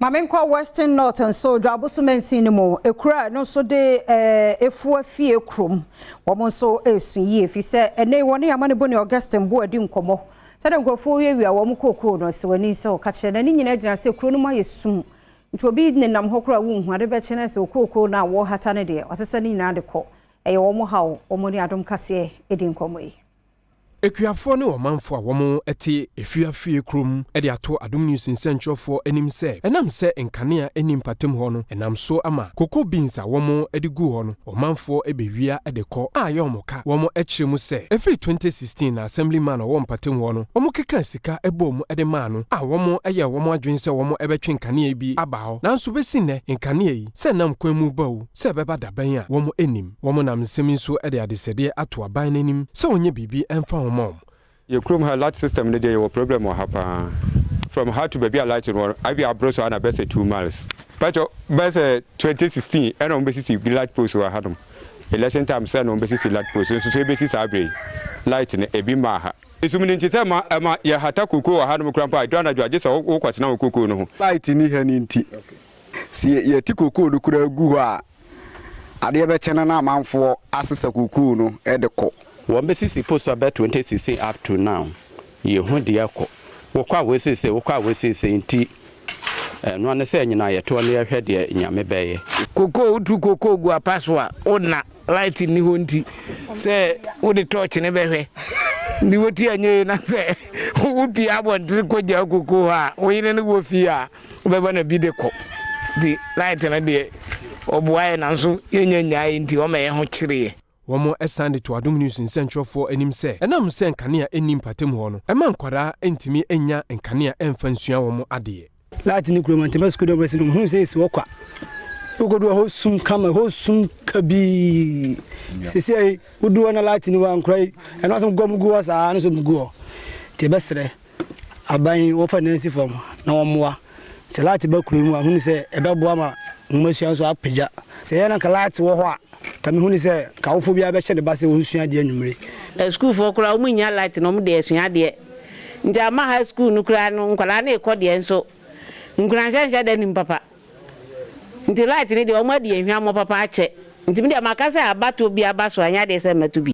Maame nkɔ Western North nso, Dwaboso mansin no mu ekura no nso de Efua Fie kurom, wɔn nso esu yie fi sɛ ɛnɛ wɔn ne Amanebo ne Augustine bo adi nkɔmɔ sɛdeɛ nkurɔfoɔ wiawia wɔn kookoo no sɛ wɔn ani sɛ ɔka kyerɛ n'ani nyinaa gyina sɛ kuro no mu ayɛ sum, nti obi nenam hɔ koraa wonhu ade bɛkyɛ no sɛ kookoo no a wɔhata no deɛ ɔsesa ne nyinaa de kɔ. Ɛyɛ wɔn haw. Wɔn ne Adom Kaseɛ di nkɔmɔ yi. Akuafoɔ ne ɔmanfoɔ a wɔn te Efuafie kurom de ato Adom News nsɛnkyerɛfoɔ anim sɛ ɛnam sɛ nkanea ani mpatam hɔ no ɛnam so ama cocoa beans a wɔn de gu hɔ no, ɔmanfoɔ bɛwia de kɔ a ɛyɛ wɔn ka. Wɔn kyerɛ mu sɛ ɛfiri 2016 na assemblyman a ɔwɔ mpatam hɔ no, wɔn keka sika bɔɔ mu de maa no a wɔn yɛ wɔn adwene sɛ wɔn bɛtwe nkanea bi aba hɔ, nanso bɛsi nnɛ nkanea yi sɛ nam kwan mu ba o, sɛ ɛbɛba dabɛn a wɔn anim. Wɔn nam nsɛm yi nso de adesɛdeɛ ato aban n'anim sɛ wɔnyɛ biribi mfa wɔn ma wɔn. Yɛ kurom ha, light system no deɛ, yɛwɔ problem wɔ ha paa. From ha to baabi a light no wɔ abi aboro so ana bɛsɛ 2 miles pɛtɔ. Bɛsɛ 2016 ɛna wɔn bɛsisi light post wɔ hanom. Election time sɛ na wɔn bɛsisi light post nso so ebɛsi saa abere light no ebi mmaa ha. Esum no nti sɛ ma ɛma yɛhata koko wɔ hanom kora mpo a, edu anadwo agye sɛ wokɔtena wɔ koko no ho. Light ni ha ni nti sɛ yɛte koko no kora gu hɔ a, adeɛ bɛkyɛ no na amanfoɔ asesa kokoo no de kɔ. Wɔn bɛsisi post abɛ 2016 up to now, yɛhu deɛ kɔ wokɔ a wɔsiesie, wokɔ a wɔsiesie, nti ɛno ne sɛ nyinaa yɛtoɔ ne yɛhwɛ deɛ Nyame bɛyɛ. Kokoo, wotu kokoo gu apa so a, wonna light nni hɔ, nti sɛ wode torch ne bɛhwɛ nti woti anyɛ na sɛ wopie abɔntere kɔgya kokoo hɔ a, wo yere ne wɔ fie a, wobɛba na bi de kɔ. Nti light no deɛ, ɔboa yɛ, nanso yɛnya nyae nti ɔma yɛ ho kyereɛ. Wɔn san de to Adom News nsɛnkyerɛfoɔ anim sɛ ɛnam sɛ nkanea nni mpatam hɔ no, ɛma nkwadaa ntumi nya nkanea ɛmfa nsua wɔn adeɛ. Light ne kurom ntɛmɛ sukuu dɔm bɛsi no hunu sɛ esi hɔ kwa, wokodu hɔ sum kama, hɔ sum kabii. Sisi ayi wodu hɔ na light ni hɔ ankora yi, ɛno asɛm gɔm gu hɔ saa no so gu hɔ, nti ɛbɛsrɛ aban wɔfa nansi fam na wɔmmoa sɛ light ba kuro mu a, hunu sɛ ɛbɛboa ma nwomasua nso apagya. Sɛ yɛn na nka light wɔ hɔ a, ka mehu ne sɛ ka awofoɔ biara bɛhyɛ ne ba sɛ wɔnsua adeɛ anwummere. Sukuufoɔ koraa wɔn nya light na wɔn de asua adeɛ, nti ama ha sukuu no koraa no, nkwadaa no rekɔ deɛ nso nkuranhyɛ nhyɛ da nim papa, nti light no deɛ, wɔn adi ehwamɔ papa akyɛ, nti mi deɛ maka sɛ abatoɔ bi aba so anya deɛ sɛ mɛto bi.